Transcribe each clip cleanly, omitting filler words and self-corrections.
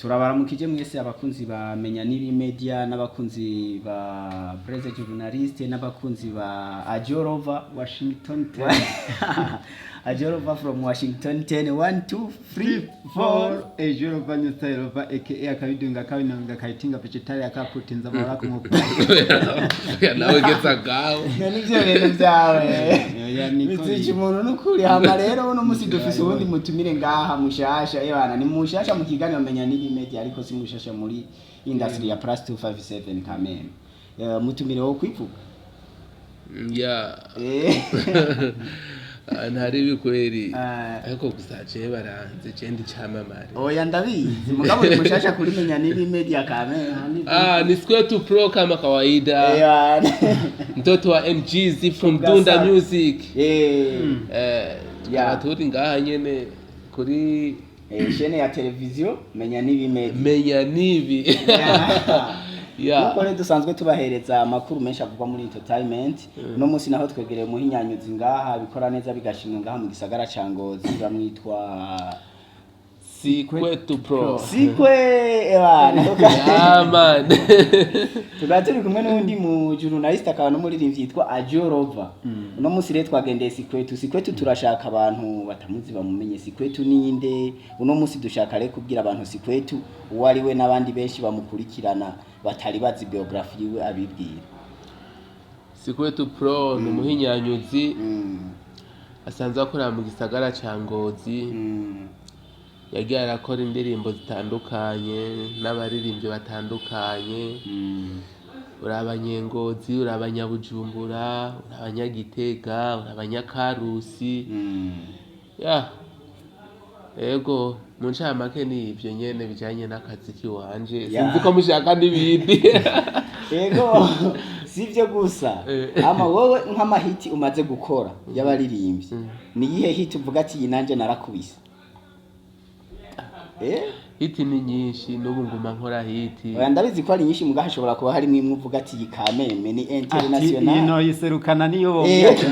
Turabaramukije mwese abakunzi ba Menya Nibi Media n'abakunzi ba Breze Journaliste n'abakunzi ba Ajorova. Washington. Ajorova from Washington 10 1 2 3 4. Ejorova Nyusairova, aka akabidunga kabinonga kayitinga vegetarian kaputinza amabara ku. Nawe geza ngaho. None ivyo bintu vyawe Oya, niko bizica umuntu n'ukuri. Hama rero uno musi dufise uwundi mutumire ngaha mushasha. Ebana, ni mushasha mu kiganiro Menya Nibi Media, ariko si mushasha muri industry ya Plus 257 Kameme. Mutumire wo kwivuga. Ya. Ntari bikweri. Ariko gusa jewe baranze, je ndi camamare. Oya, ndabizi, mugabo ni mushasha kuri Menya Nibi Media Kameme. Ah, ni Square to Pro kama kawaida. Ebana. Mtoto wa MGZ from Tugasa. Dunda Music. Tukaba turi ngaha nyene kuri Chaîne ya televiziyo Menya Nibi Media. Menya Nibi. Ya. Nkuko rero dusanzwe tubahereza amakuru menshi avugwa muri entertainment, uno munsi naho twegereye umuhinyanyuzi ngaha bikora neza bigashimwa ngaha mu gisagara ca Ngozi, bamwitwa Sikwetu Pro. Sikwe, ebana. Yeah man. Tukaba turi kumwe n'uwundi mu journalist akaba n'umuririmbyi yitwa Ajorova. Uno munsi rero twagendeye Sikwetu. Sikwetu, turashaka abantu batamuzi bamumenye. Sikwetu ninde? Uno munsi dushaka rero kubwira abantu Sikwetu uwo ari we, n'abandi benshi bamukurikirana batari bazi biography yiwe, abibwira. Sikwetu Pro ni umuhinyanyuzi asanzwe akorera mu gisagara ca Ngozi. Yagiye arakora indirimbo zitandukanye n'abaririmbyi batandukanye. Uri abanyengozi, uri abanyabujumbura, uri abanyagitega, uri abanyakarusi. Ya, ego, mu ncamake ni ivyo nyene bijanye n'akazi kiwanje. Sinzi ko mushaka n'ibindi. Ego, sivyo gusa. Ama wowe nk'amahiti umaze gukora y'abaririmbyi, ni iyihe hit uvuga ati iyi nanje narakubise? Hit ni nyinshi, n'ubu nguma nkora hit. Oya, ndabizi ko ari nyinshi, mugaha hashobora kuba harimo imwe uvuga ati iyi kameme ni Ati iyi international. Noyiserukana niyo bombwira ati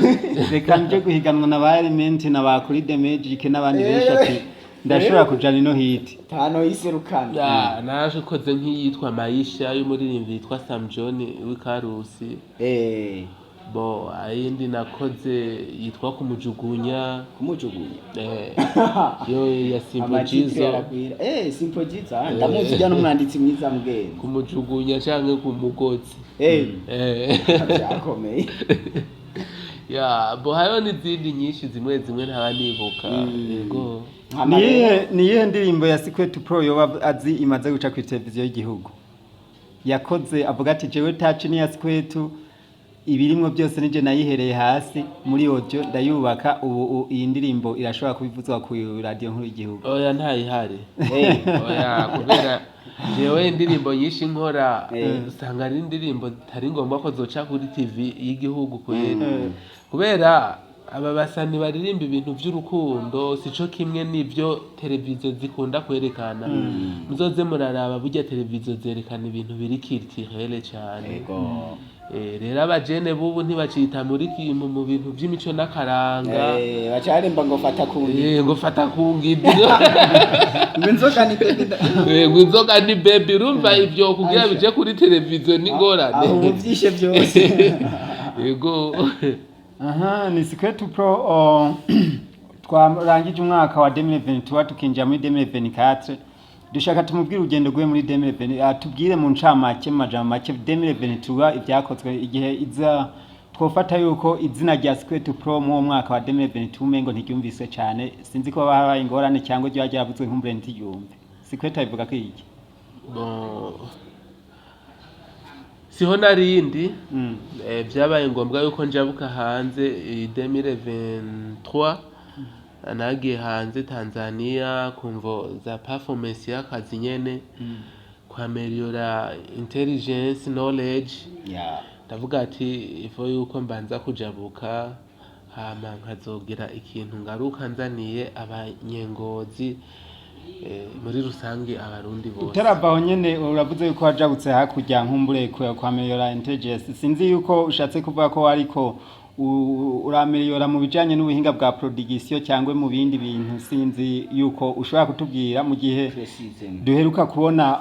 reka nje guhiganwa na ba Element na ba kuri The Magic n'abandi benshi, ati ndashobora kujana ino hit. Tano yiserukana. Ya, naje koze nk'iyitwa Maisha y'umuririmbyi yitwa Sam John w'Ikarusi. Bo ayindi nakoze yitwa Kumujugunya. Kumujugunya. Yo ya Simple Amatitre Jizo. aragwira. Simple Jizo, ah, ndamuzi ujya n'umwanditsi mwiza mbwene. Kumujugunya canke kumugozi. Byakomeye. Ya, bo hariho n'izindi nyinshi, zimwe zimwe ntaba nibuka. Yego. Hama rero- Niyihe ndirimbo ya Sikwetu Pro yoba azi imaze guca kuri televiziyo y'igihugu yakoze, avuga ati jewe touch ni ya Sikwetu, ibirimwo byose nije nayihereye hasi muri audio ndayubaka, ubu iyi ndirimbo irashobora kubivuzwa ku radio nkuru y'igihugu? Oya, ntayihari. Oya, kubera jewe indirimbo nyinshi nkora usanga ari indirimbo zitari ngombwa ko zoca kuri TV y'igihugu, kubera aba basani baririmba ibintu vy'urukundo sico kimwe n'ivyo televiziyo zikunda kwerekana. Muzoze muraraba, burya televiziyo zerekana ibintu biri culturel cane. Rero abajene bubu ntibacita muri mu bintu vy'imico n'akaranga. Bacarimba ngo fata kundi. Ngo fata ku ngidi. Ngo inzoka ni baby. Ngo inzoka ni baby. Urumva ivyo kugira Aisha. bije kuri televiziyo ni ngorane. Aho ubu vyishe byose. Yego. Aha ni Sikwetu Pro. Twarangije umwaka wa 2023 tukinjira muri 2024. Dushaka tumubwire urugendo rwe muri 2020, atubwire mu ncamake, mu majambo make, 2023 ibyakozwe, igihe iza twofata yuko izina rya Sikwetu Pro mu uwo mwaka wa 2023 umengo ntiryumviswe cyane. Sinzi ko habaye ingorane cyangwa rya ryavuzwe nkumbure ntiyumve. Sikwetu abivuga ko iki? Bon, siho narindi. Vyabaye ngombwa yuko njabuka hanze i 2023. Nagiye hanze Tanzania ku mvo za performance y'akazi nyene, kwameliora intelligence, knowledge. Ndavuga ati ifo yuko mbanza kujabuka, hama nkazogira ikintu ngaruka nzaniye abanyengozi, muri rusange abarundi bose. Utarava aho nyene, uravuze yuko wajabutse hakurya nkumbure kwa Meliora Intelligence. Sinzi yuko ushatse kuvuga ko ariko urameliyora mu bijanye n'ubuhinga bwa production cyangwa mu bindi bintu, sinzi yuko ushobora kutubwira mu gihe Precisement. duheruka kubona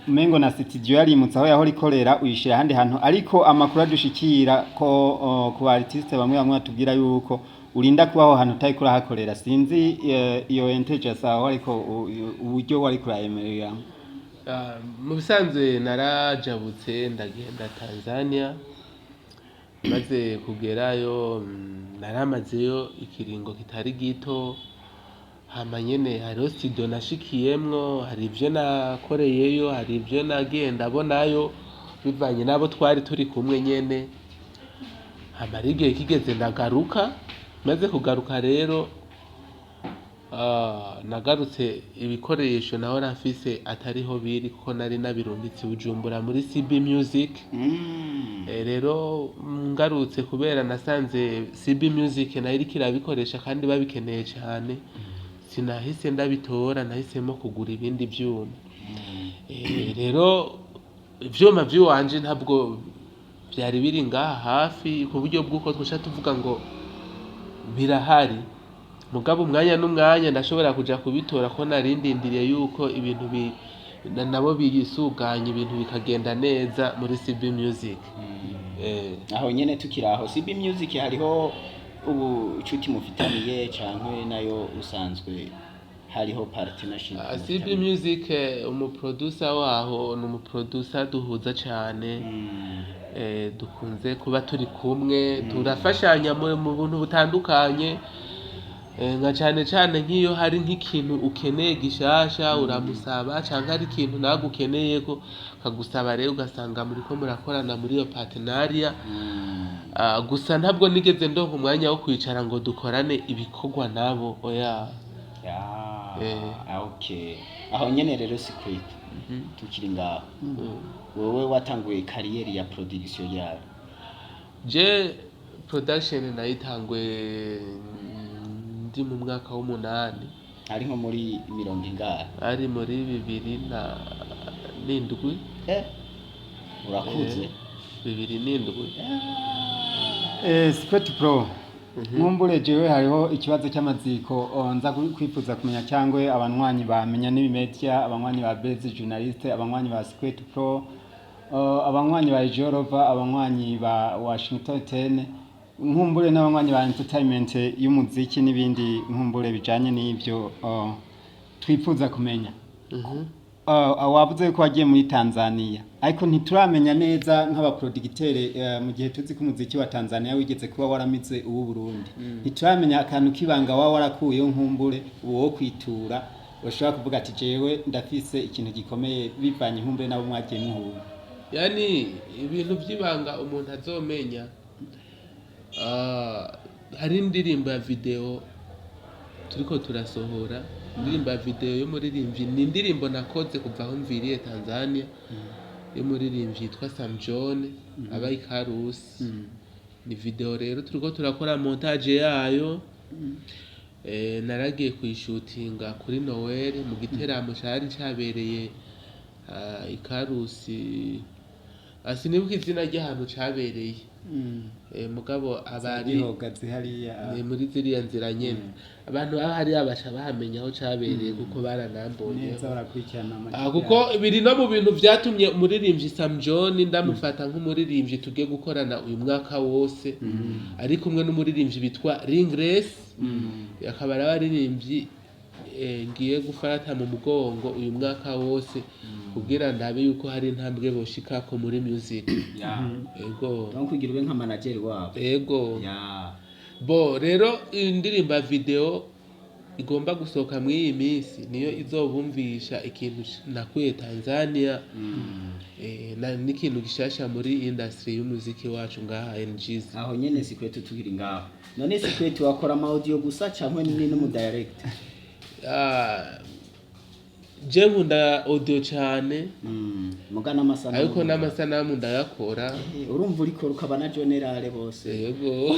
umengo na studio yarimutse aho yahora ikorera, uyishira ahandi hantu, ariko amakuru adushikira ko ku ba artiste bamwe bamwe batubwira yuko urinda kubaho ahantu utariko urahakorera. Sinzi iyo intelligence aho, ariko uburyo wariko urayemerera. Ah, mu bisanzwe narajabutse ndagenda Tanzania. Maze kugerayo, naramazeyo ikiringo kitari gito. Hama nyene hariho studio nashikiyemwo, hari ivyo nakoreyeyo, hari ivyo nagiye ndabonayo bivanye n'abo twari turi kumwe nyene. Hama rero igihe kigeze ndagaruka. Maze kugaruka rero, nagarutse ibikoresho nahora mfise atariho biri, kuko nari nabirungitse i Bujumbura muri CB Music. Rero ngarutse, kubera nasanze CB Music nayo iriko irabikoresha kandi babikeneye cyane, sinahise ndabitora, nahisemo kugura ibindi vyuma. Rero ivyuma vy'iwanje ntabwo vyari biri ngaha hafi ku buryo bw'uko twoca tuvuga ngo birahari, mugabo umwanya n'umwanya ndashobora kuja kubitora, ko nari ndindiriye yuko ibintu nabo biyisuganya, ibintu bikagenda neza muri CB Music. Aho nyene tukiri aho, CB Music hariho ubucuti mufitaniye canke nayo usanzwe hariho partnership CB mufitaniye? Music, umuproducer waho ni umuproducer duhuza cane. Dukunze kuba turi kumwe, turafashanya mu buntu butandukanye, nka cane cane nk'iyo hari nk'ikintu ukeneye gishasha uramusaba, canke hari ikintu nawe ukeneye ko akagusaba, rero ugasanga muriko murakorana muri iyo partenariat. Gusa ntabwo nigeze ndonka umwanya wo kwicara ngo dukorane ibikorwa nabo, oya. Ya, okay. Aho nyene rero si kwita tukiri ngaho, wowe watanguye carrière ya production yawe? Je production nayitanguye ndi mu mwaka w'umunani. Ari nko muri mirongo ingahe? Ari muri 2007. Urakuze. 2007. Sikwetu Pro, nkumbure jewe hariho ikibazo cy'amaziko nza kwifuza kumenya, cyangwa abanywanyi bamenya n'ibimedia, abanywanyi ba Bezi Journaliste, abanywanyi ba Sikwetu Pro, abanywanyi ba Jorova, abanywanyi ba Washington 10, nkumbure n'abanywanyi ba entertainment y'umuziki n'ibindi nkumbure bijanye n'ivyo, twifuza kumenya. Wavuze ko wagiye muri Tanzania, ariko ntituramenya neza nk'abaproducteur, mu gihe tuzi ko umuziki wa Tanzania wigeze kuba waramize uw'u Burundi, ntituramenya akantu k'ibanga waba warakuyeho, nkumbure uwo wo kwitura ushobora kuvuga ati jewe ndafise ikintu gikomeye, bivanye nkumbure nabo mwagiye muhura. Yani ibintu by'ibanga umuntu azomenya, hari indirimbo ya video turiko turasohora, indirimbo ya video y'umuririmbyi, ni indirimbo nakoze kuva aho mviriye Tanzania, y'umuririmbyi yitwa Sam John aba i Karusi. Ni video rero turiko turakora montage yayo. Naragiye kuyishutinga kuri Noel mu giteramo cari cabereye i Karusi. Sinibuka izina ry'ahantu cabereye. Mugabo abari Gihogazi hariya? Ni muri ziriya nzira nyene, abantu baba hariya baca bahamenya aho cabereye kuko baranambonyeho. Neza, barakurikirana Ah, kuko biri no mu bintu vyatumye umuririmbyi Sam John ndamufata nk'umuririmbyi tugiye gukorana uyu mwaka wose, ari kumwe n'umuririmbyi bitwa Ringres, akaba ari abaririmbyi ngiye gufata mu mugongo uyu mwaka wose kugira ndabe yuko hari intambwe boshikako muri music. Ego. Donc kugira ube nka manager wabo? Ego. Bo rero indirimbo ya video igomba gusohoka muri iyi minsi niyo izobumvisha ikintu nakuye Tanzania, n'ikintu gishasha muri industry y'umuziki wacu ngaha NGZ. Aho nyene Sikwetu, tukiri ngaho, none Sikwetu wakora ama audio gusa canke ni no mu direct? Ah, je nkunda audio cyane. Muga n'amasanamu? Ariko n'amasanamu ndayakora. Urumva urikora ukaba na generale bose. Yego.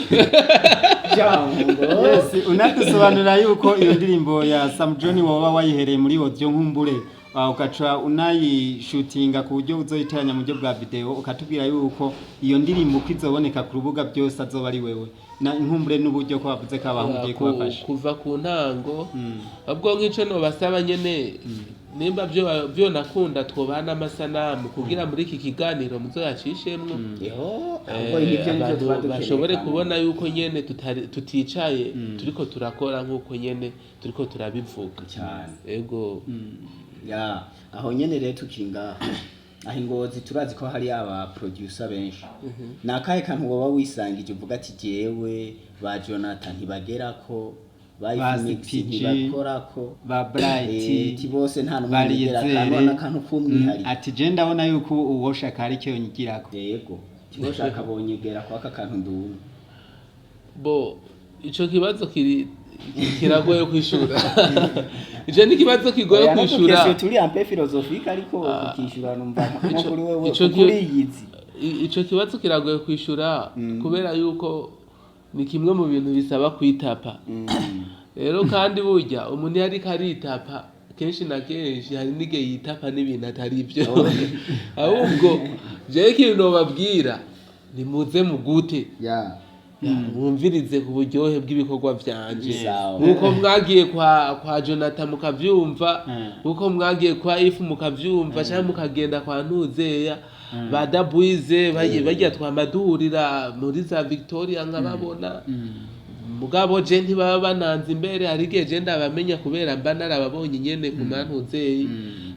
Jambo. Yes, unadusobanurira yuko iyo ndirimbo ya Sam John woba wayihereye muri audio, nkumbure ugaca unayishutinga ku buryo uzoyiteranya mu buryo bwa video, ukatubwira yuko iyo ndirimbo uko izoboneka ku rubuga byose azoba ari wewe na inkumbure n'uburyo ko bavuze ko abahungu ugiye kubafasha. Kuva ku ntango, ahubwo nk'ico nobasaba nyene, nimba vyo nakunda twobana amasanamu kugira muri iki kiganiro muzoyacishemwo. Yo, ahubwo nivyo Abantu tuba dukeneye bashobore kandi. kubona yuko nyene tuticaye, turiko turakora nk'uko nyene turiko turabivuga. Cyane. Ego. Ya, aho nyene rero tukiri ngaho, aho ingozi turazi ko hari aba producer benshi. Ni akahe kantu woba wisangije uvuga ati jewe ba Jonathan ntibagerako, ba Ba Infinix CPG, ntibakorako, ba Bright, ti bose nta n'umwe ba yegera Liyezere. akantu n'akantu k'umwihariko. Ati je ndabona yuko uwoshaka hari icyo yonyigirako. Yego, tiboshaka bonyegera kwaka kantu ndumva. Bo ico kibazo kiri kiragoye kwishura, ico ni ikibazo kigoye Oya, no kwishura. kukishyura turi un peu philosophique, ariko kukishyura numva nko kuri wewe ico kuko uriyizi. Ico kibazo kiragoye kwishura kubera yuko ni kimwe mu bintu bisaba kwitapa rero, kandi burya umuntu iyo ariko aritapa kenshi na kenshi hari n'igihe yitapa n'ibintu atari byo. Ahubwo jewe ikintu nobabwira, nimuze mugute, ya mwumvirize ku buryohe bw'ibikorwa vyanje, Sawa. nkuko mwagiye kwa Jonathan mukavyumva, nkuko mwagiye kwa Ifu mukavyumva, cyangwa mukagenda kwa Ntuzeya ba Dabwize bagiye twama duhurira muri za Victoria nkababona. Mugabo je ntibaba bananze imbere, hari igihe je ndabamenya kubera mba narababonye nyene ku mantuzeyi,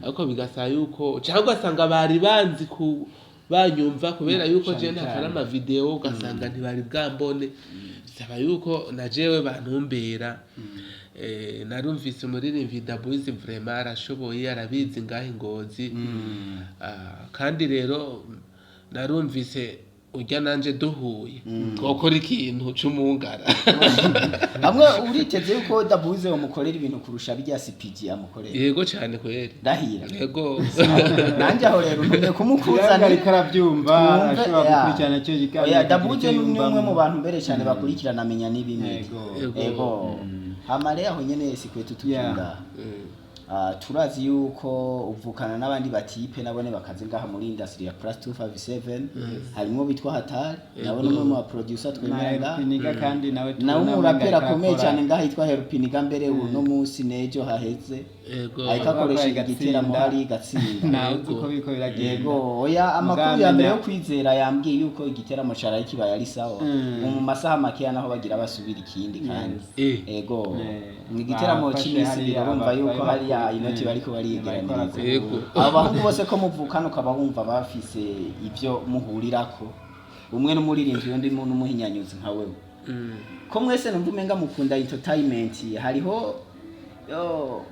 ariko bigasaba yuko cyangwa ugasanga bari banzi ku banyumva kubera yuko je ntakora amavideo, ugasanga ntibari bwambone. Bisaba yuko na jewe bantumbera. Narumvise umuririmbyi Dabuizi, vraiment arashoboye, arabizi ngaho ingozi. Kandi rero narumvise urya nanje duhuye twokora ikintu c'umungara. Hamwe uriteze yuko Dabuze umukorera ibintu kurusha bijya CPG amukorera? Yego cyane kweri. Ndahira. Yego. Nanjye aho rero ntumye kumukuzanira. Ariko arabyumva, Twumve, ashobora ya. gukurikirana icyo kiganiro Oya, akagira Dabuze icyo ni umwe mu yumvamo. bantu mbere cyane bakurikirana amenya n'ibimedi. Yego. Yego. Ego. Hama rero aho nyene si kwetu tukinga. Turazi yuko uvukana n'abandi batipe nabone bakaze ngaha muri industry ya plus 257, harimo bitwa Hatari, nawe ni umwe mu ba producer twemera na ngaha. Elpiniga kandi nawe Nawe tubona umuraperi umenga akomeye arakora. cyane ngaha yitwa Helpiniga, mbere uno munsi n'ejo haheze Yego. ariko akoresha Ababaye igiteramo gatsinda. hari gatsinda. Ntawe uzi uko biriko biragenda. Yego, oya, amakuru ya Mugamenya. mbere yo kwizera yambwiye yuko igiteramo caraye kibaye ari sawa. Mu masaha makeya naho bagira basubira ikindi kandi. Ego. Ni igiteramo Bafashe cy'iminsi ibiri, hariya urumva yuko hariya inoti bariko bariko bariyegeraniriza. Yego. Abo bahungu bose ko muvukana ukaba wumva bafise ibyo muhurirako, umwe n'umuririmbyi undi n'umuhinyanyuzi nka wewe, ko mwese numva umenga mukunda entertainment, hariho yo,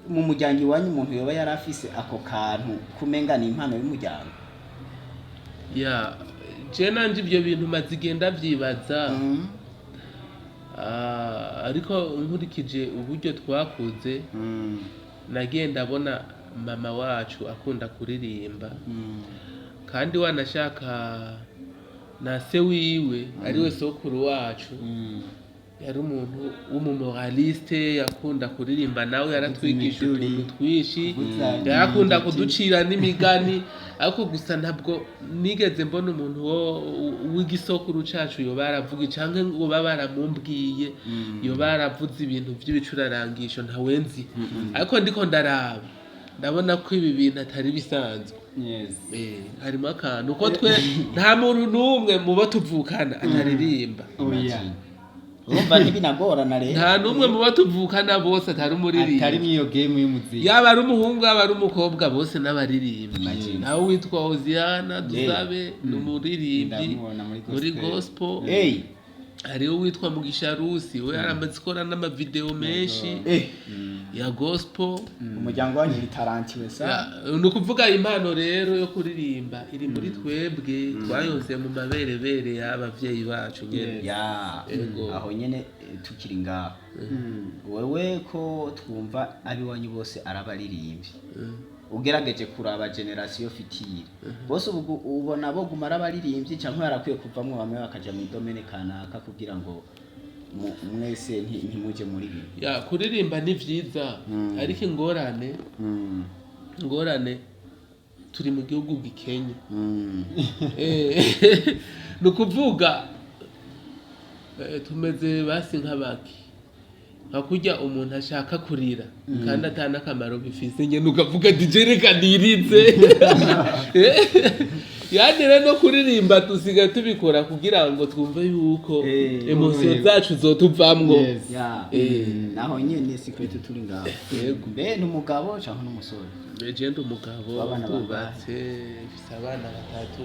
mu muryango iwanyu umuntu yoba yari afise ako kantu kumenga ni impano y'umuryango? Ya, je nanje ibyo bintu maze igenda vyibaza. Ariko nkurikije uburyo twakuze, nagiye ndabona mama wacu akunda kuririmba, kandi wanashaka na se wiwe ariwe sokuru wacu yari umuntu w'umumoraliste, yakunda kuririmba nawe, yaratwigisha Imiduri. utuntu twinshi, Kuvuza yarakunda imiziki. kuducira n'imigani. Ariko gusa ntabwo nigeze mbona umuntu w'igisokuru cacu yoba yaravuga canke ngo baba baramumbwiye yoba yaravuze ibintu vy'ibicurarangisho, ntawenzi. Ariko ndiko ndaraba ndabona ko ibi bintu atari bisanzwe. Yes. Harimo akantu ko twe nta muntu n'umwe mu bo tuvukana ataririmba. Oya. Urumva ntibinagorana rero. Nta n'umwe mu bo tuvukana bose atari Atari umuririmbyi. mw'iyo game y'umuziki. Yaba ari umuhungu, yaba ari umukobwa, bose n'abaririmbyi. Imagine. Nawe witwa Hoziyana Dusabe ni umuririmbyi Ndamubona muri muri gospel. gospel. Hey, Hariho uwitwa Mugisha Rusi, we yaramaze gukora n'amavideo menshi ya gospel. Umuryango wanyu bitarantiwe sa. Ya, ni ukuvuga impano rero yo kuririmba iri muri twebwe, twayose mu maberebere y'abavyeyi bacu nyene. Ya, Ego. aho nyene tukiri ngaho, wewe ko twumva abiwanyu bose arabaririmbyi, ugerageje kuraba generasiyo fitire bose ubu ubona boguma arabaririmbyi cyangwa yarakwiye kuvamwo bamwe bakaja mu idomene kanaka kugira ngo mwese ntimuje muri bimwe? Ya, kuririmba ni vyiza, ariko ingorane Ingorane, turi mu gihugu gikenye. Ni ukuvuga tumeze basi nk'abaki, nka kurya umuntu ashaka kurira kandi atana akamaro bifise nyene, ukavuga ati: "Je reka nirinze." Yani rero no kuririmba dusigaye tubikora kugira ngo twumve yuko émotions zacu zotuvamwo. Ya. Naho nyene si kwetu turi ngaho. Yego. Mbe ni umugabo canke n'umusore? Je ndi umugabo. W'abana bangahe? Ndubatse, mfise abana batatu.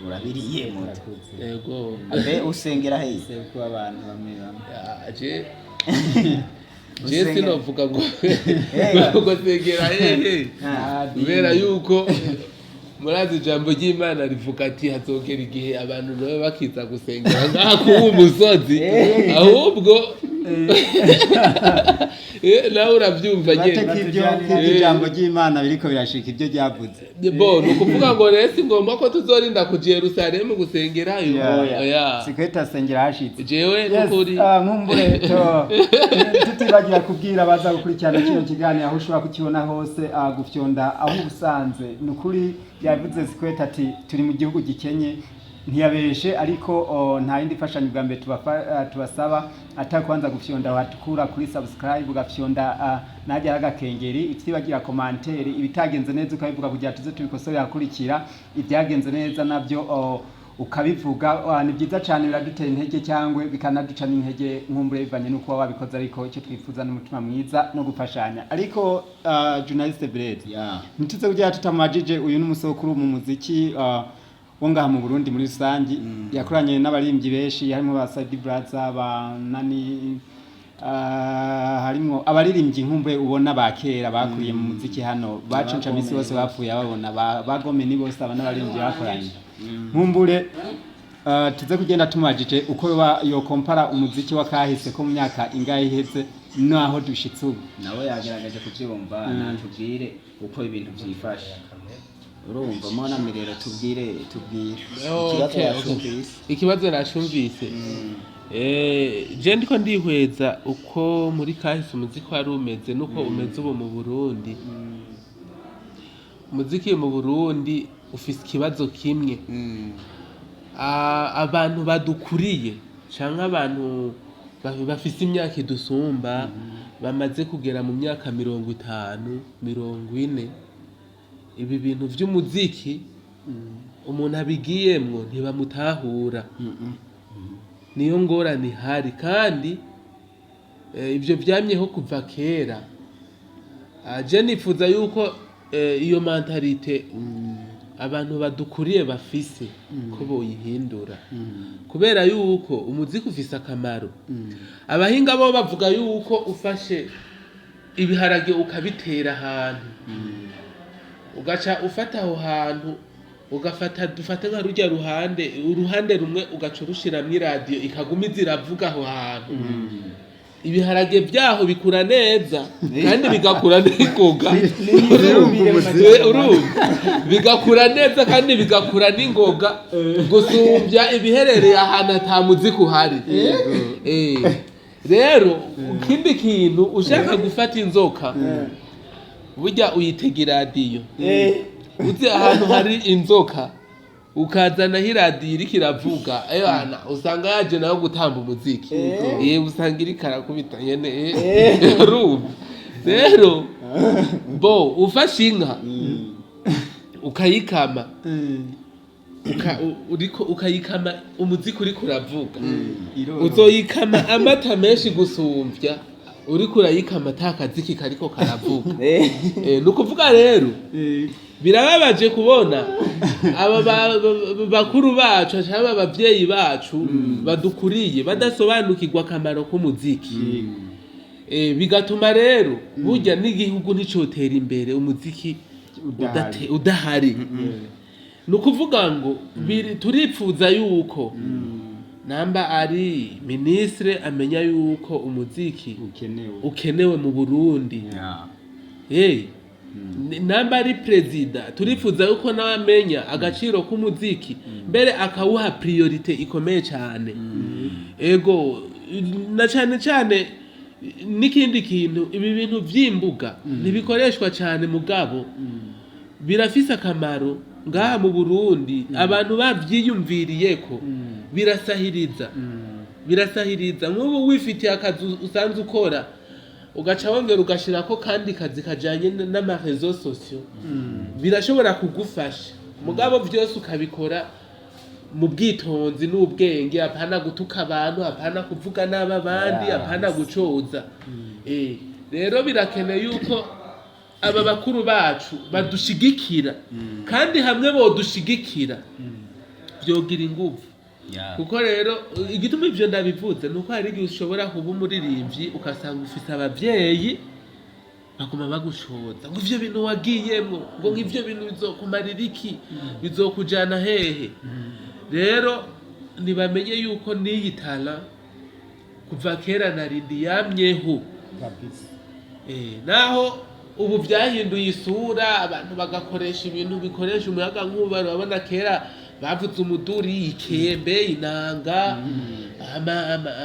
Urabiriye moto. Yego. Mbe usengera hehe? Sebukwe w'abantu bamwe bamwe. Ya, je sinovuga ngo Eh. ngo sengera hehe, Ah. kubera yuko murazi ijambo ry'Imana rivuga ati hazogera igihe abantu nabo bakiza gusengera ngaha kuwu musozi. Ahubwo nawe urabyumva nyene. Bateka ibyo Batujyanira. ijambo ry'Imana biriko birashika ibyo ryavuze. Bo ni ukuvuga ngo rero si ngombwa ko tuzorinda kuja Yerusalemu gusengerayo. Oya. Sikweta asengera hashitse. Jewe Yes, n'ukuri. Nkumbure tutibagira kubwira abaza gukurikirana kino kiganiro aho ushobora kukibona hose, gufyonda aho ubusanze. Ni ukuri yavuze Sikweta ati turi mu gihugu gikenye, ntiyabeshe, ariko nta yindi mfashanyo bwa mbere tubasaba atari kubanza gufyonda watukura kuri subscribe, ugafyonda najya agakengeri, utibagira commentaire, ibitagenze neza ukabivuga kugira tuze tubikosore hakurikira, ibyagenze neza nabyo ukabivuga. Ni byiza cyane, biradutera intege cyangwa bikanaduca n'intege nkumbure bivanye n'uko waba wabikoze, ariko icyo twifuza n'umutima mwiza no gufashanya. Ariko journaliste Brad, ntituze kugira tutamajije, uyu ni umusokuru mu muziki wo ngaha mu Burundi muri rusangi, yakoranye n'abaririmbyi benshi harimo ba Sadi Brazza, ba Nani, harimo abaririmbyi nkumbuye ubona ba kera bakuriye mu muziki hano, baconca misi bose bapfuye ababona bagome ni bose, aba n'abaririmbyi bakoranye. Nkumbure tuze kugenda tumajije uko yoba yokompara umuziki wa kahise ko mu myaka ingahe iheze naho dushitse ubu. Nawe yagaragaje kubyumva, natubwire uko ibintu byifashe. Urumva mona mirero, tubwire tubwire ikibazo. Yacumvise. Ikibazo nacumvise. Je ndiko ndihweza uko muri kahise umuziki wari umeze nuko umeze ubu mu Burundi. Umuziki mu Burundi ufise ikibazo kimwe. Abantu badukuriye canke abantu bafise imyaka idusumba, bamaze kugera mu myaka 50, 40, ibi bintu vy'umuziki umuntu abigiyemwo ntibamutahura. Niyo ngorane ihari, kandi ivyo vyamyeho kuva kera. Je nifuza yuko iyo mentalité abantu badukuriye bafise ko boyihindura, kubera yuko umuziki ufise akamaro. Abahinga bo bavuga yuko ufashe ibiharage ukabitera ahantu, ugaca ufata aho hantu, ugafata, dufate nka rujya ruhande, uruhande rumwe ugaca urushiramwo iradiyo ikaguma iza iravuga aho hantu, ibiharage byaho bikura neza kandi bigakura n'ingoga. Urumva, bigakura neza kandi bigakura n'ingoga gusumbya ibiherereye ahantu ata muziki uhari. Rero ikindi kintu, ushaka gufata inzoka burya uyitega iradiyo. Uzi ahantu hari inzoka ukazanaho iradiyo iriko iravuga, ayana usanga yaje nayo gutamba umuziki. Usanga iriko arakubita nyene. Urumva rero, bo ufashe inka ukayikama, uriko ukayikama umuziki uriko uravuga, uzoyikama amata menshi gusumvya uriko urayikama ata kaziki kariko karavuga. Ni ukuvuga rero birababaje kubona aba bakuru bacu cyangwa abavyeyi bacu badukuriye badasobanukirwa akamaro k'umuziki. Bigatuma rero burya n'igihugu nticotera imbere umuziki Udahari. Udahari. Ni ukuvuga ngo turipfuza yuko namba ari ministre amenya yuko umuziki ukenewe, ukenewe mu Burundi. Namba ari perezida, turifuza yuko nawe amenya agaciro k'umuziki, mbere akawuha priorité ikomeye cyane. Ego, na cyane cyane. N'ikindi kintu, ibi bintu vy'imbuga ntibikoreshwa cyane, mugabo birafise akamaro ngaha mu Burundi. Abantu bavyiyumviriyeko birasahiriza, birasahiriza. Nk'ubu wifitiye akazi usanzwe ukora, ugaca wongera ugashirako kandi kazi kajanye n'ama réseaux sociaux, birashobora kugufasha. Mugabo vyose ukabikora mu bwitonzi n'ubwenge, apana gutuka abantu, apana kuvuga nabi abandi, apana gucoza. Rero birakeneye yuko aba bakuru bacu badushigikira, kandi hamwe bodushigikira vyogira inguvu. Kuko rero igituma ivyo ndabivuze ni uko hari igihe ushobora kuba umuririmbyi, ugasanga ufise abavyeyi baguma bagushoza ngo ivyo bintu wagiyemwo, ngo nk'ivyo bintu bizokumarira iki, bizokujana hehe. Rero ntibamenye yuko n'iyi talent kuva kera narindi yamyeho. Kabisa. Naho ubu byahinduye isura, abantu bagakoresha ibintu bikoresha umuyaga nkuba. Urabona kera bavuze umuduri, ikembe, inanga,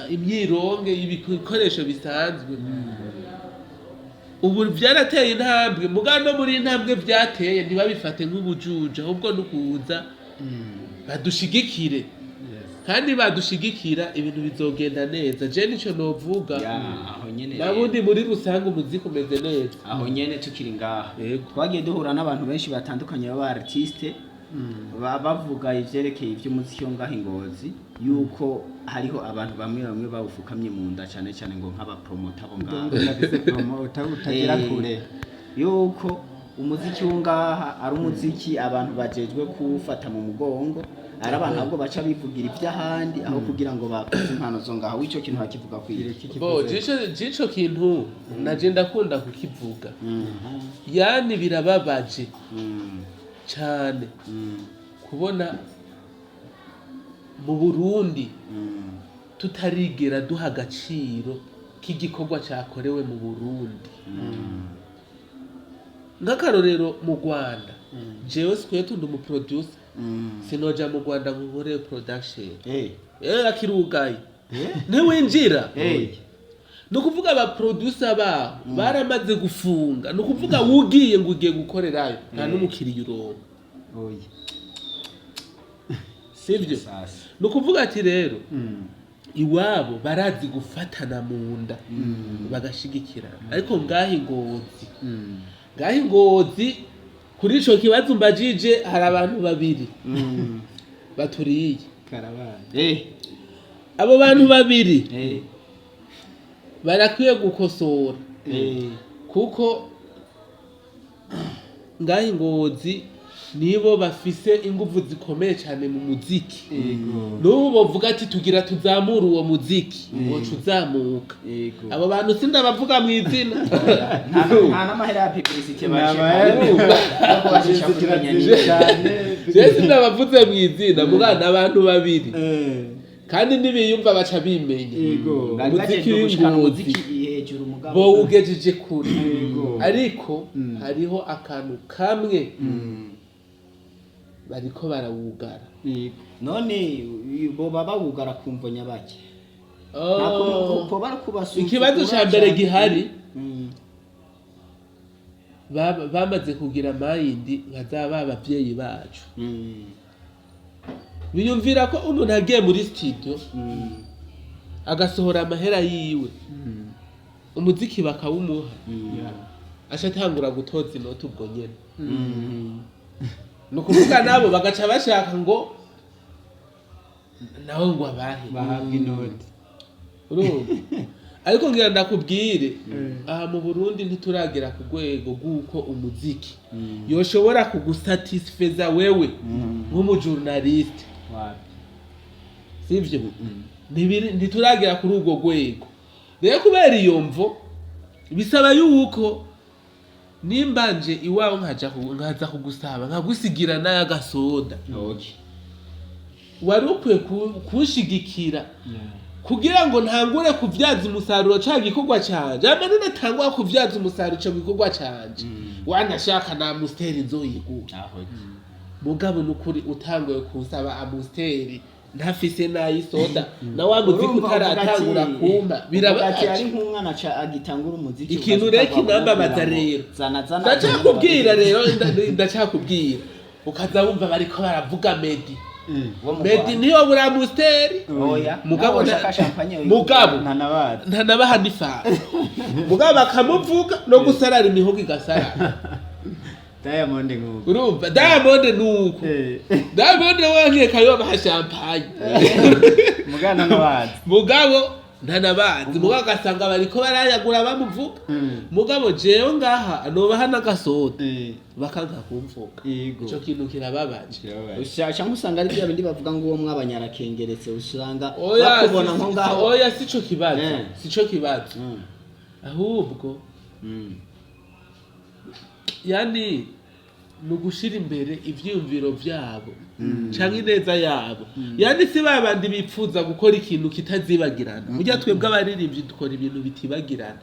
imyironge, ibikoresho bisanzwe. Ubu byarateye intambwe, mugabo no muri intambwe byateye ntibabifate nk'ubujuju, ahubwo no kuza badushigikire. Kandi badushigikira ibintu bizogenda neza. Je nico novuga. Ya, aho nyene rero. Nabundi muri rusange umuziki umeze neza. Aho nyene tukiri ngaha, Yego. twagiye duhura n'abantu benshi batandukanye b'aba artiste, bavuga ivyerekeye ivy'umuziki wo ngaha i Ngozi, yuko hariho abantu bamwe bamwe bawufukamye mu nda, cane cane ngo nk'abapromota bo ngaha. Udafise promoter utagera kure. Yuko umuziki wo ngaha ari umuziki abantu bajejwe kuwufata mu mugongo ari abantu ahubwo baca bivugira ivy'ahandi aho kugira ngo bakoze impano zo ngaha. W'ico kintu hakivuga kwiki? Bo jico kintu naje ndakunda kukivuga, yani birababaje cane kubona mu Burundi tutarigera duha agaciro k'igikorwa cakorewe mu Burundi. Nk'akarorero, mu Rwanda, jewe sikwetu ndi umuproducer, sinoja mu Rwanda ngo nkore production. Akirugaye, ntiwinjira. Ni ukuvuga abaproducer baho baramaze gufunga. Ni ukuvuga wugiye ngo ugiye gukorerayo, nta n'umukiriya uronka. Oya. Sibyo? Sasa. Ni ukuvuga ati rero iwabo barazi gufatana mu nda bagashigikirana, ariko ngaho i Ngozi, ngaho i Ngozi, kuri ico kibazo mbajije, hari abantu babiri baturiye. Karabaye. Abo bantu babiri barakwiye gukosora, kuko ngaho i Ngozi nibo bafise inguvu zikomeye cyane mu muziki. N'ubu bavuga ati tugira tuzamure uwo muziki, woca uzamuka. Abo bantu sindabavuga mu izina. Nta n'amahera ya publicité. N'amahera. Bashe. Cyane. Je sindabavuze mu izina, mugana abantu babiri, kandi nibiyumva baca bimenya. Umuziki w'Ingozi hejuru mugabo bowugejeje kure, ariko hariho akantu kamwe bariko barawugara. None bo baba bawugara kumvo nyabaki? Oh. Ko barakubasuzugura? Ikibazo ca mbere gihari, bamaze kugira mayindi nka za ba bavyeyi bacu, biyumvira ko umuntu agiye muri studio agasohora amahera yiwe, umuziki bakawumuha, aca atangura gutoza inoti ubwo nyene. Ni ukuvuga nabo bagaca bashaka ngo nawe ngo abahe bahabwa inoti. Urumva? Ariko ngira ndakubwire, aha mu Burundi ntituragera ku rwego rw'uko umuziki yoshobora kugusatisfeza wewe nk'umujournaliste. Wapi. Sivyo? Ntituragera kuri urwo rwego. Rero kubera iyo mvo, bisaba yuko nimbanje iwawe nkaza kugusaba, nkagusigira n'ay'agasoda, wari ukwiye kunshigikira kugira ngo ntangure kubyaza umusaruro ca gikorwa canje. Ama ninatangura kubyaza umusaruro ico gikorwa canje, wanashaka na Amstel nzoyigura. Mugabo nukuri utanguye kunsaba Amstel. Ntafise n'ayisoda na wa muziki Urumva uvuga ati- utaratangura kuma uvuga ati ari birababaje. nk'umwana agitangura umuziki, Ikintu ugaca rero kinambabaza utangura rero. zana zana. Ndacakubwira rero, ndacakubwira, ukaza wumva bariko baravuga Meddy. Wo mu Meddy Rwanda. niyo buramusiteri. Oya. Mugabo nawe ushaka champagne mugabo Ntanabazi. ntanabaha n'ifanta, mugabo bakamuvuga no gusarara imihogo igasarara. Diamond nk'uko. Urumva Diamond nuko Diamond wankeka yobaha champagne. Mugabo ntanabazi. Mugabo ntanabazi, mugabo agasanga bariko barayagura bamuvuga. Mugabo jewe ngaha nobaha n'agasoda, bakanka kumvuga. Ico kintu kirababaje. Kirababaje. Cyangwa usanga ari bya bindi bavuga ngo uwo mwabanyarakengeretse, usanga Oya, bakubona nko ngaho. Oya, sico kibazo. Sico kibazo. Ahubwo yani ni ugushira imbere ivyiyumviro vyabo canke ineza yabo, yani si babandi bipfuza gukora ikintu kitazibagirana. Burya twebwe abaririmbyi dukora ibintu bitibagirana.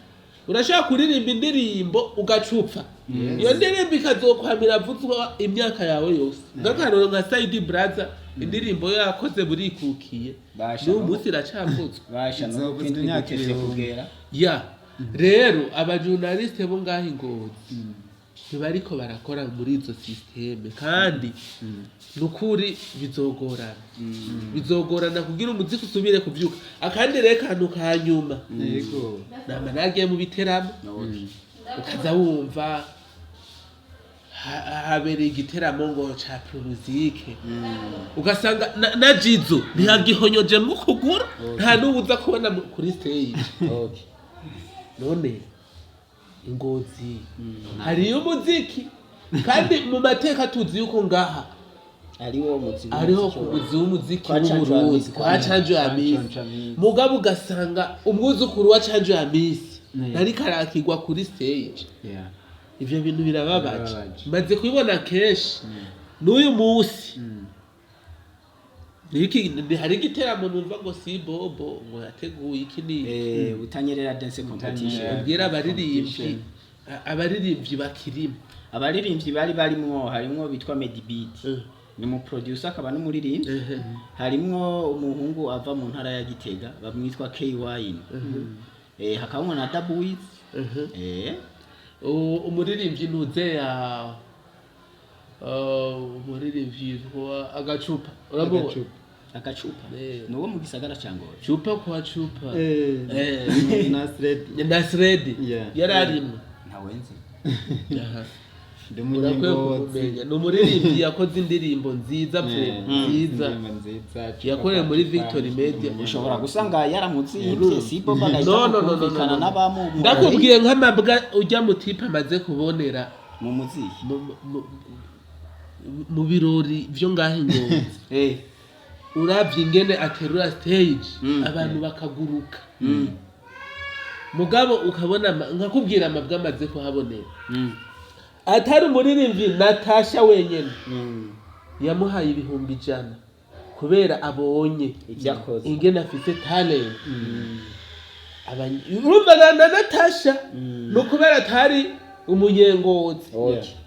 Urashobora kuririmba indirimbo ugacupfa, iyo ndirimbo ikazokwamira vuzwa imyaka yawe yose. Nk'akarorero nka Saidi Braza, indirimbo yakoze burikukiye, Basha, n'uyu munsi iracavuzwa. Basha no Izovuzwa kwindwi imyaka gutevye 1000. kugera. Ya rero abajournaliste bo ngaho i Ngozi ntibariko barakora muri izo système, kandi nukuri bizogorana, bizogorana kugira umuziki usubire kuvyuka. Akandi rero kantu ka nyuma, nama nagiye mu biteramo, ukaza wumva habereye igiteramo ngo ca Primusic, ugasanga na Jizo ntiyagihonyojemwo ukuguru, nta n'uwuza kubona kuri stage. None Ingozi hariyo umuziki, kandi mu mateka tuzi yuko ngaha Hariho umuzi hariho w'umuziki. Umuzi w'umuziki Kwa Canjo w'Uburundi Hamisi. kwa Canjo Hamisi. Canjo Hamisi. Mugabo ugasanga umwuzukuru wa Canjo Hamisi nariko arakigwa kuri stage. Ivyo bintu birababaje. Birababaje. Maze kubibona kenshi. N'uyu munsi hari igiteramo numva ngo si bobo ngo yateguye iki ni Utanyerera dance competition. Ubwira abaririmbyi, abaririmbyi bakirimo. Abaririmbyi bari barimwo, harimwo bitwa Medbeat, ni mu producer akaba n'umuririmbyi. Harimwo umuhungu ava mu ntara ya Gitega bamwitwa K Wine, hakabamwo na Dabuiz. Umuririmbyi ntuze ya umuririmbyi yitwa Agacupa, urabona? Agacupa. Agacupa ni uwo mu gisagara ca Ngozi. Cupa kwa cupa. Nasredi. Nasredi yari arimwo. Ntawenzi. Aha. Ndi Urakwiye umunyengozi. kumumenya, ni umuririmbyi yakoze indirimbo nziza pe, nziza. Indirimbo nziza, cupa Yakorewe kwa muri cupa. Victory Media. Ushobora gusanga yaramuzibye si bobo agahita No, no, no, no, no, kumvikana no. n'abamu Ndakubwiye nk'amabwa ujya mu tipe amaze kubonera mu muziki mu birori vyo ngaho Ingozi. Uravye ingene aterura stage, abantu bakaguruka. Mugabo ukabona nkakubwira amabwa amaze kuhabonera, atari umuririmbyi Natasha wenyene yamuhaye 100,000 kubera abonye Ivyo akoze. ingene afise talent. Urumva na Natasha ni ukubera atari umunyengozi.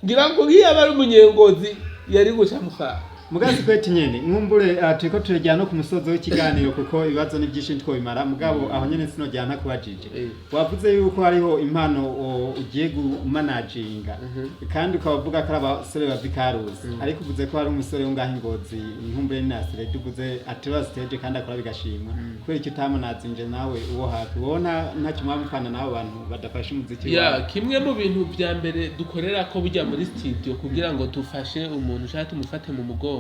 Ngira ngo nk'iyo aba ari umunyengozi yari guca mufaha. Mugazi kwetu nyene nkumbure, turiko turejya no ku musozo w'ikiganiro kuko ibibazo ni byinshi twobimara, mugabo aho nyene sinojyana kubajije. Wavuze yuko hariho impano ugiye gumanaginga, kandi ukaba uvuga ko ari abasore bava i Karusi, ariko uvuze ko hari umusore wo ngaho i Ngozi, nkumbure ni Nasiredi, uvuze aterura stage kandi akora bigashimwa. Kubera icyo utamunazinje nawe uwo hafi wowe, ntacyo mwaba mupfana n'abo bantu badafashe umuziki Ya, wawe? kimwe mu bintu vya mbere dukorera ko burya muri studio kugira ngo dufashe umuntu ushaka tumufate mu mugongo,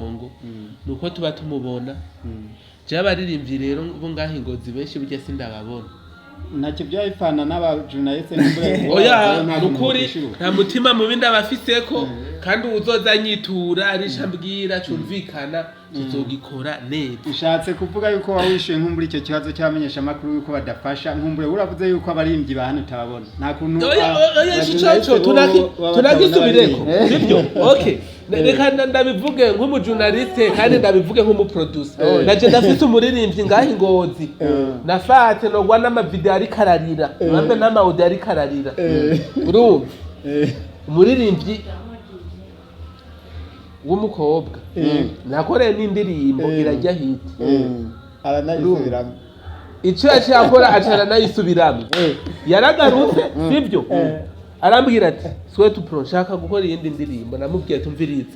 ni uko tuba tumubona. Jewe abaririmbyi rero bo ngaho i Ngozi benshi burya sindababona. Ntacyo byaba bipfana n'abajournaliste nkumbure? Oya. Ntabwo Nukuri mukwishyura. nta mutima mubi ndabafiseko, kandi uwuzoza anyitura arisha mbwira cumvikana tuzogikora neza. Ushatse kuvuga yuko wawishuye nkumbura icyo kibazo cy'abamenyeshamakuru yuko badafasha. Nkumbure uravuze yuko abaririmbyi ba hano utababona, nta kuntu Oya, oya, ico abajournaliste coco bo tunagisubireko. batabona abaririmbyi. Sibyo? Okay, reka ndabivuge nk'umujournaliste kandi ndabivuge nk'umuproducer. Naje ndafise umuririmbyi ngaho i Ngozi nafate nogwa n'amavideo ariko ararira, bambe n'amaudio ariko ararira. Urumva umuririmbyi W'umukobwa nakoreye n'indirimbo irajya hit. Aranayisubiramo. Icyo yaciye akora, aca aranayisubiramo. Yaragarutse, sibyo, arambwira ati: "Sweat Pro, nshaka gukora iyindi ndirimbo." Namubwiye: "Tumvirize,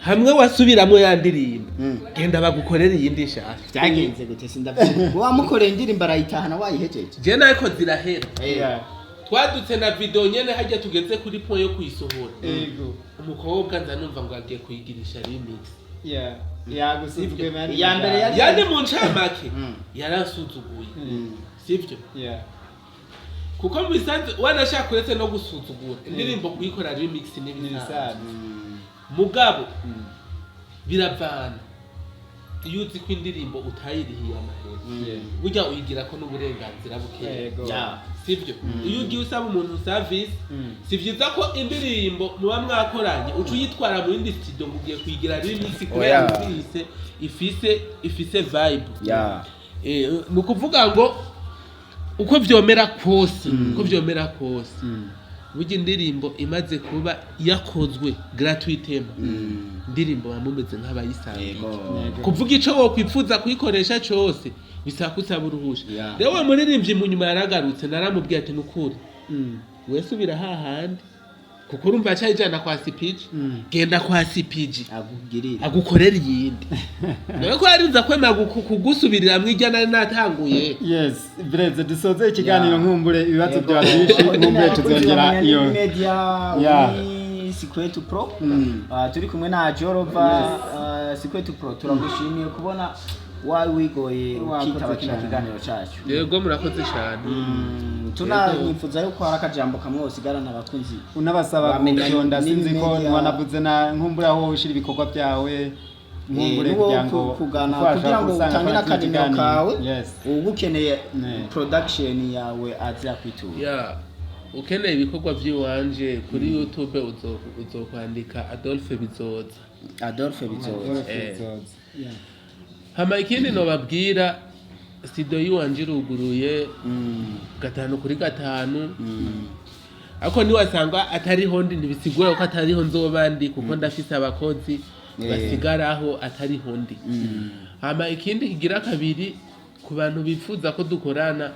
hamwe wasubiramo ya ndirimbo, genda bagukorere iyindi nshasha." Byagenze gute? Sindavyibuka. Wamukoreye indirimbo arayitahana wayihejeje? Je nariko zirahera. Yeah. Twadutse na video nyene hajya tugeze kuri point yo kuyisohora. Umukobwa nza numva ngo agiye kuyigirisha remix. Yeah. Yagusuzuguye mu yandi Iya mbere majambo. Yani mu ncamake yaransuzuguye, sibyo? Yeah. Kuko mu bisanzwe wanashaka, uretse no gusuzugura, indirimbo kuyikora remix n'ibisanzwe. N'ibisanzwe. Mugabo biravana iyo uzi ko indirimbo utayirihiye amahera, burya uyigira ko n'uburenganzira bukeya. Sibyo? Iyo ugiye usaba umuntu service, si byiza ko indirimbo muba mwakoranye uca uyitwara mu yindi studio ngo ugiye kuyigira remix kubera Oya. wumvise ifise vibe. Ni ukuvuga ngo uko vyomera kose, uko vyomera kose, burya indirimbo imaze kuba yakozwe gratuitement, indirimbo baba mumeze nk'abayisangiye. Kuvuga ico wokwifuza kuyikoresha cose bisaba ko usaba uruhusha. Rero uwo muririmbyi mu nyuma yaragarutse, naramubwiye ati: "Nukuri wese ubira hahandi, kuko urumva yacayijana kwa CPG, genda kwa CPG akugirira agukorera iyindi." Nawe ko yarinze kwemera kugusubiriramwo irya nari natanguye. Yes, Breze, dusoze ikiganiro. Nkumbure ibibazo Yego. bya byinshi, nkumbure tuzongera iyo. Media. Ni Sikwetu Pro. Turi kumwe na Jorova. Sikwetu Pro, turagushimiye kubona wawe wigoye Wakoze ukitaba kino cyane. kiganiro cyacu. Yego, murakoze cyane. Tunanifuza yuko hari akajambo kamwe usigarana abakunzi. Unabasaba Bamenya gufyonda, sinzi ko media. wanavuze na nkumbure aho ushyira ibikorwa byawe, nkumbure n'uwo kugira ngo kugana uko washaka kugira ngo gusanga utange kuri kino n'akanimero kiganiro. kawe, ugukeneye production yawe aza kwitura. Ya, ukeneye ibikorwa by'iwanje kuri YouTube uzokwandika Adolphe Bizoza. Adolphe Bizoza. Adolphe Bizoza. Yeah. Hama ikindi nobabwira, studio y'iwanje iruguruye 5 kuri 5, ariko niwasanga atariho ndi, ntibisigura ko atariho nzoba ndi, kuko ndafise abakozi basigaraho atariho ndi. Hama ikindi kigira kabiri, ku bantu bifuza ko dukorana,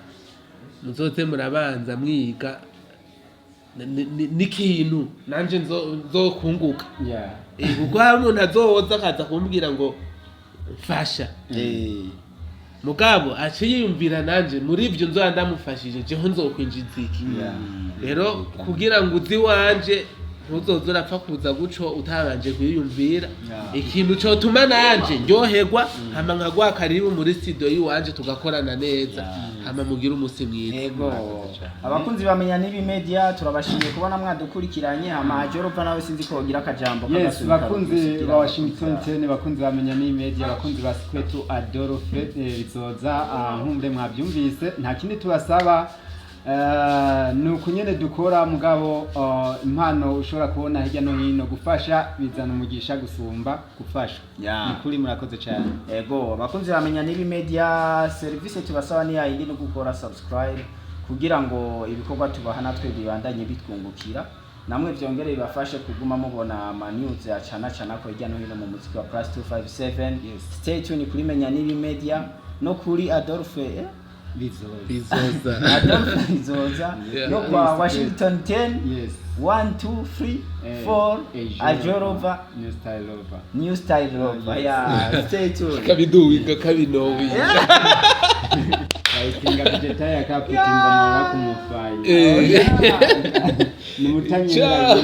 muzoze murabanza mwiga n'ikintu nanje nzokunguka. Kuko hari umuntu azoza akaza kumbwira ngo mfasha, mugabo ace yiyumvira nanje muri ibyo nzoba ndamufashije, jeho nzokwinjiza iki? Rero kugira ngo uzi iwanje, ntuzoze urapfa kuza guco utabanje kwiyumvira ikintu cotuma nanje ndyoherwa, hama nkaguha karibu muri studio y'iwanje tugakorana neza, hama mugire umusi mwiza. Yego, abakunzi bamenya n'ibi media, turabashimiye kubona mwadukurikiranye. Hama Jorova nawe sinzi ko wogira akajambo Yes, kagasunika bakunzi kugira ba Washington 10, bakunzi bamenya ni media, bakunzi ba Sikwetu Adolphe Bizoza, nkumbure mwabyumvise, nta kindi tubasaba, ni uku nyene dukora. Mugabo impano ushobora kubona hirya no hino, gufasha bizana umugisha gusumba gufasha. Ni kuri, murakoze cyane. Ego, abakunzi bamenya n'ibi media, service tubasaba ni yayindi, no gukora subscribe kugira ngo ibikorwa tubaha natwe bibandanye bitwungukira, namwe byongere bibafashe kuguma mubona ama news ya cana cana ko hirya no hino mu muziki wa plus 257. Stay tuned kuri Menya n'ibi media no kuri Adolphe, Bizoza. Bizoza. Adolphe Bizoza, no kwa Washington 10, 1 2 3 4, Ajorova. New Style Lover. New Style Lover. Yeah, stay tuned. Kabiduwiga kabinowiga. Aikinga bijetaya kaputinga mara kumufai. Ni mutanyira. Ciao.